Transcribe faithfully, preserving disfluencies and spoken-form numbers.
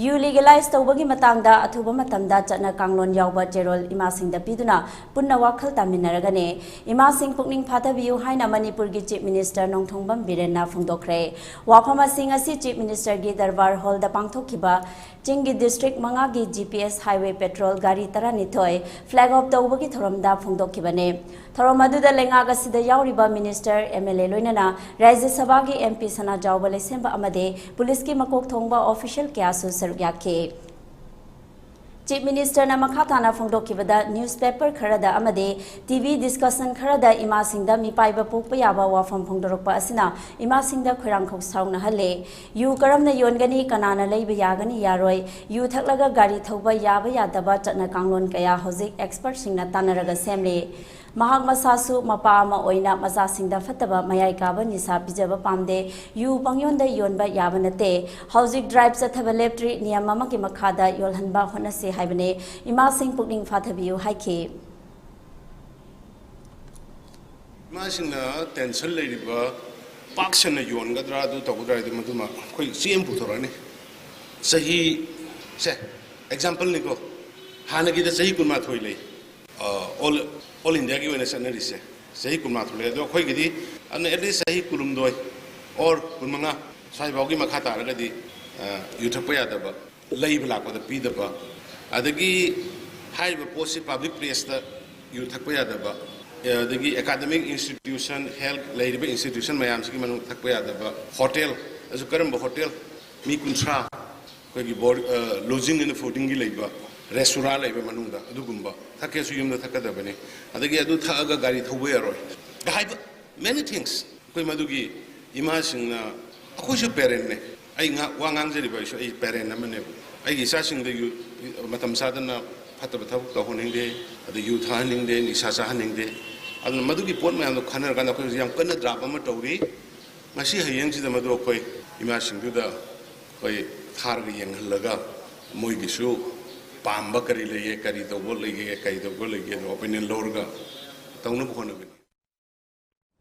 U legalise ꯇꯧꯕꯒꯤ ꯃꯇꯥꯡꯗ ꯑꯊꯨꯕ ꯃꯇꯝꯗ ꯆꯠꯅ ꯀꯥꯡꯂꯣꯟ ꯌꯥꯎꯕ ꯆꯦꯔꯣꯜ ꯏꯃꯥꯁꯤꯡꯗ ꯄꯤꯗꯨꯅ ꯄꯨꯟꯅ ꯋꯥꯈꯜ ꯇꯥꯃꯤꯟꯅꯔꯒꯅꯤ꯫ ꯏꯃꯥꯁꯤꯡ ꯄꯨꯛꯅꯤꯡ ꯐꯥꯊꯕꯤꯌꯨ ꯍꯥꯏꯅ ꯃꯅꯤꯄꯨꯔꯒꯤ ꯆꯤꯐ ꯃꯤꯅꯤꯁꯇꯔ ꯅꯣꯡꯊꯣꯡꯕꯝ ꯕꯤꯔꯦꯟꯅ ꯐꯣꯡꯗꯣꯛꯈ꯭ꯔꯦ꯫ ꯋꯥꯐꯝ ꯑꯁꯤꯡ ꯑꯁꯤ ꯆꯤꯐ ꯃꯤꯅꯤꯁꯇꯔꯒꯤ ꯗꯔꯕꯥꯔ ꯍꯣꯜꯗ ꯄꯥꯡꯊꯣꯛꯈꯤꯕ ꯆꯤꯡꯒꯤ ꯗꯤꯁꯇ꯭ꯔꯤꯛ ꯃꯉꯥꯒꯤ G P S highway petrol ꯒꯥꯔꯤ ꯇꯔꯥꯅꯤꯊꯣꯏ ꯐ꯭ꯂꯦꯒ ꯑꯣꯐ ꯇꯧꯕꯒꯤ ꯊꯧꯔꯝꯗ ꯐꯣꯡꯗꯣꯛꯈꯤꯕꯅꯤ꯫ ꯊꯧꯔꯝ ꯑꯗꯨꯗ ꯂꯩꯉꯥꯛ ꯑꯁꯤꯗ ꯌꯥꯎꯔꯤꯕ ꯃꯤꯅꯤꯁꯇꯔ, ꯑꯦꯝ ꯑꯦꯜ ꯑꯦ ꯂꯣꯏꯅꯅ ꯔꯥꯖ꯭ꯌ ꯁꯚꯥꯒꯤ ꯑꯦꯝ ꯄꯤ ꯁꯅꯥꯖꯥꯎꯕ ꯂꯩꯁꯦꯝꯕ ꯑꯃꯗꯤ ꯄꯨꯂꯤꯁꯀꯤ ꯃꯀꯣꯛ ꯊꯣꯡꯕ ꯑꯣꯐꯤꯁꯤꯌꯦꯜ ꯀꯌꯥꯁꯨ ꯁꯔꯨꯛ ꯌꯥꯈꯤ꯫ ꯆꯤꯐ ꯃꯤꯅꯤꯁꯇꯔꯅ ꯃꯈꯥ ꯇꯥꯅ ꯐꯣꯡꯗꯣꯛꯈꯤꯕꯗ, ꯅ꯭ꯌꯨꯁꯄꯦꯄꯔ ꯈꯔꯗ ꯑꯃꯗꯤ ꯇꯤ ꯚꯤ ꯗꯤꯁꯀꯁꯟ ꯈꯔꯗ ꯏꯃꯥꯁꯤꯡꯗ ꯃꯤꯄꯥꯏꯕ ꯄꯣꯛꯄ ꯌꯥꯕ ꯋꯥꯐꯝ ꯐꯣꯡꯗꯣꯔꯛꯄ ꯑꯁꯤꯅ ꯏꯃꯥꯁꯤꯡꯗ ꯈꯣꯏꯔꯥꯡꯈꯣꯛ ꯁꯥꯎꯅꯍꯜꯂꯦ꯫ ꯌꯨ ꯀꯔꯝꯅ ꯌꯣꯟꯒꯅꯤ, ꯀꯅꯥꯅ ꯂꯩꯕ ꯌꯥꯒꯅꯤ, ꯌꯥꯔꯣꯏ, ꯌꯨ ꯊꯛꯂꯒ ꯒꯥꯔꯤ ꯊꯧꯕ ꯌꯥꯕ ꯌꯥꯗꯕ ꯆꯠꯅ ꯀꯥꯡꯂꯣꯟ ꯀꯌꯥ ꯍꯧꯖꯤꯛ ꯑꯦꯛꯁꯄꯔꯠꯁꯤꯡꯅ ꯇꯥꯟꯅꯔꯒ ꯁꯦꯝꯂꯤ꯫ ꯃꯍꯥꯛ ꯃꯁꯥꯁꯨ ꯃꯄꯥ ꯑꯃ ꯑꯣꯏꯅ ꯃꯆꯥꯁꯤꯡꯗ ꯐꯠꯇꯕ ꯃꯌꯥꯏ ꯀꯥꯕ ꯅꯤꯁꯥ ꯄꯤꯖꯕ ꯄꯥꯝꯗꯦ꯫ ꯌꯨ ꯄꯪꯌꯣꯟꯗ ꯌꯣꯟꯕ ꯌꯥꯕ ꯅꯠꯇꯦ꯫ ꯍꯧꯖꯤꯛ ꯗ꯭ꯔꯥꯏꯚ ꯆꯠꯊꯕ ꯂꯦꯞꯇ꯭ꯔꯤ, ꯅꯤꯌꯝ ꯑꯃꯒꯤ ꯃꯈꯥꯗ ꯌꯣꯜꯍꯟꯕ ꯍꯣꯠꯅꯁꯤ ꯍꯥꯏꯕꯅꯤ꯫ ꯏꯃꯥꯁꯤꯡ ꯄꯨꯛꯅꯤꯡ ꯐꯥꯊꯕꯤꯌꯨ ꯍꯥꯏꯈꯤ꯫ ꯏꯃꯥꯁꯤꯡꯅ ꯇꯦꯟꯁꯟ ꯂꯩꯔꯤꯕ, ꯄꯥꯛ ꯁꯟꯅ ꯌꯣꯟꯒꯗ꯭ꯔꯥ, ꯑꯗꯨ ꯇꯧꯒꯗ꯭ꯔꯥ ꯍꯥꯏꯗꯤ, ꯃꯗꯨꯃ ꯑꯩꯈꯣꯏ ꯆꯦ ꯑꯃ ꯄꯨꯊꯣꯔꯛꯑꯅꯤ꯫ ꯆꯍꯤ, ꯁꯦ, ꯑꯦꯛꯖꯥꯝꯄꯜꯅꯤꯀꯣ, ꯍꯥꯟꯅꯒꯤꯗ ꯆꯍꯤ ꯀꯨꯟꯃꯥꯊꯣꯏ ꯂꯩ, ꯑꯣꯜ ꯑꯣꯜ ꯏꯟꯗꯤꯌꯥꯒꯤ ꯑꯣꯏꯅ ꯆꯠꯅꯔꯤꯁꯦ꯫ ꯆꯍꯤ ꯀꯨꯟꯃꯥꯊꯣꯏ ꯂꯩ꯫ ꯑꯗꯣ ꯑꯩꯈꯣꯏꯒꯤꯗꯤ ꯑꯗꯨꯅ at least ꯆꯍꯤ ꯀꯨꯟꯍꯨꯝꯗꯣꯏ or ꯀꯨꯟꯃꯉꯥ ꯁ꯭ꯋꯥꯏꯐꯥꯎꯒꯤ ꯃꯈꯥ ꯇꯥꯔꯒꯗꯤ, ꯑ, ꯌꯨ ꯊꯛꯄ ꯌꯥꯗꯕ, ꯂꯩꯕ ꯂꯥꯛꯄꯗ ꯄꯤꯗꯕ, ꯑꯗꯒꯤ ꯍꯥꯏꯔꯤꯕ ꯄꯣꯠꯁꯤ ꯄꯕ꯭ꯂꯤꯛ ꯄ꯭ꯂꯦꯁꯇ ꯌꯨ ꯊꯛꯄ ꯌꯥꯗꯕ, ꯑꯗꯒꯤ ꯑꯦꯀꯥꯗꯃꯤꯛ ꯏꯟꯁꯇꯤꯇ꯭ꯌꯨꯁꯟ, ꯍꯦꯜꯊ ꯂꯩꯔꯤꯕ ꯏꯟꯁꯇꯤꯇ꯭ꯌꯨꯁꯟ ꯃꯌꯥꯝꯁꯤꯒꯤ ꯃꯅꯨꯡꯗ ꯊꯛꯄ ꯌꯥꯗꯕ, ꯍꯣꯇꯦꯜ, ꯑꯗꯨ ꯀꯔꯝꯕ ꯍꯣꯇꯦꯜ, ꯃꯤ ꯀꯨꯟꯊ꯭ꯔꯥ, ꯑꯩꯈꯣꯏꯒꯤ ꯕꯣꯔ-, ꯑ, ꯂꯣꯖꯤꯡ ꯑꯦꯟ ꯐꯨꯗꯤꯡꯒꯤ ꯂꯩꯕ ꯔꯦꯁꯇꯨꯔꯥ ꯂꯩꯕ ꯃꯅꯨꯡꯗ ꯑꯗꯨꯒꯨꯝꯕ ꯊꯛꯀꯦꯁꯨ ꯌꯨꯝꯗ ꯊꯛꯀꯗꯕꯅꯤ꯫ ꯑꯗꯒꯤ ꯑꯗꯨ ꯊꯛꯑꯒ ꯒꯥꯔꯤ ꯊꯧꯕ ꯌꯥꯔꯣꯏ ꯍꯥꯏꯕ many things꯫ ꯑꯩꯈꯣꯏ ꯃꯗꯨꯒꯤ ꯏꯃꯥꯁꯤꯡꯅ, ꯑꯩꯈꯣꯏꯁꯨ ꯄꯦꯔꯦꯟꯅꯦ꯫ ꯑꯩ ꯉꯥ-, ꯋꯥ ꯉꯥꯡꯖꯔꯤꯕ ꯑꯩꯁꯨ ꯑꯩ ꯄꯦꯔꯦꯟ ꯑꯃꯅꯦꯕ꯫ ꯑꯩꯒꯤ ꯏꯆꯥꯁꯤꯡꯗ ꯌꯨ-, ꯃꯇꯝ ꯆꯥꯗꯅ ꯐꯠꯇꯕ ꯊꯕꯛ ꯇꯧꯍꯟꯅꯤꯡꯗꯦ, ꯑꯗꯩ ꯌꯨ ꯊꯛꯍꯟꯅꯤꯡꯗꯦ, ꯅꯤꯁꯥ ꯆꯥꯍꯟꯅꯤꯡꯗꯦ꯫ ꯑꯗꯨꯅ ꯃꯗꯨꯒꯤ ꯄꯣꯠ ꯃꯌꯥꯝꯗꯣ ꯈꯟꯅꯔꯀꯥꯟꯗ ꯑꯩꯈꯣꯏ ꯍꯧꯖꯤꯛ ꯌꯥꯝ ꯀꯟꯅ ꯗ꯭ꯔꯥꯐ ꯑꯃ ꯇꯧꯔꯤ꯫ ꯉꯁꯤ ꯍꯌꯦꯡꯁꯤꯗ ꯃꯗꯨ ꯑꯩꯈꯣꯏ ꯏꯃꯥꯁꯤꯡꯗꯨꯗ ꯑꯩꯈꯣꯏ ꯊꯥꯔꯒ ꯌꯦꯡꯍꯜꯂꯒ ꯃꯣꯏꯒꯤꯁꯨ ꯄꯥꯝꯕ ꯀꯔꯤ ꯂꯩꯒꯦ, ꯀꯔꯤ ꯇꯧꯕ ꯂꯩꯒꯦ, ꯀꯔꯤ ꯇꯧꯕ ꯂꯩꯒꯦ ꯑꯗꯣ ꯑꯣꯄꯤꯅꯤꯌꯟ ꯂꯧꯔꯒ ꯇꯧꯅꯕ ꯍꯣꯠꯅꯒꯅꯤ꯫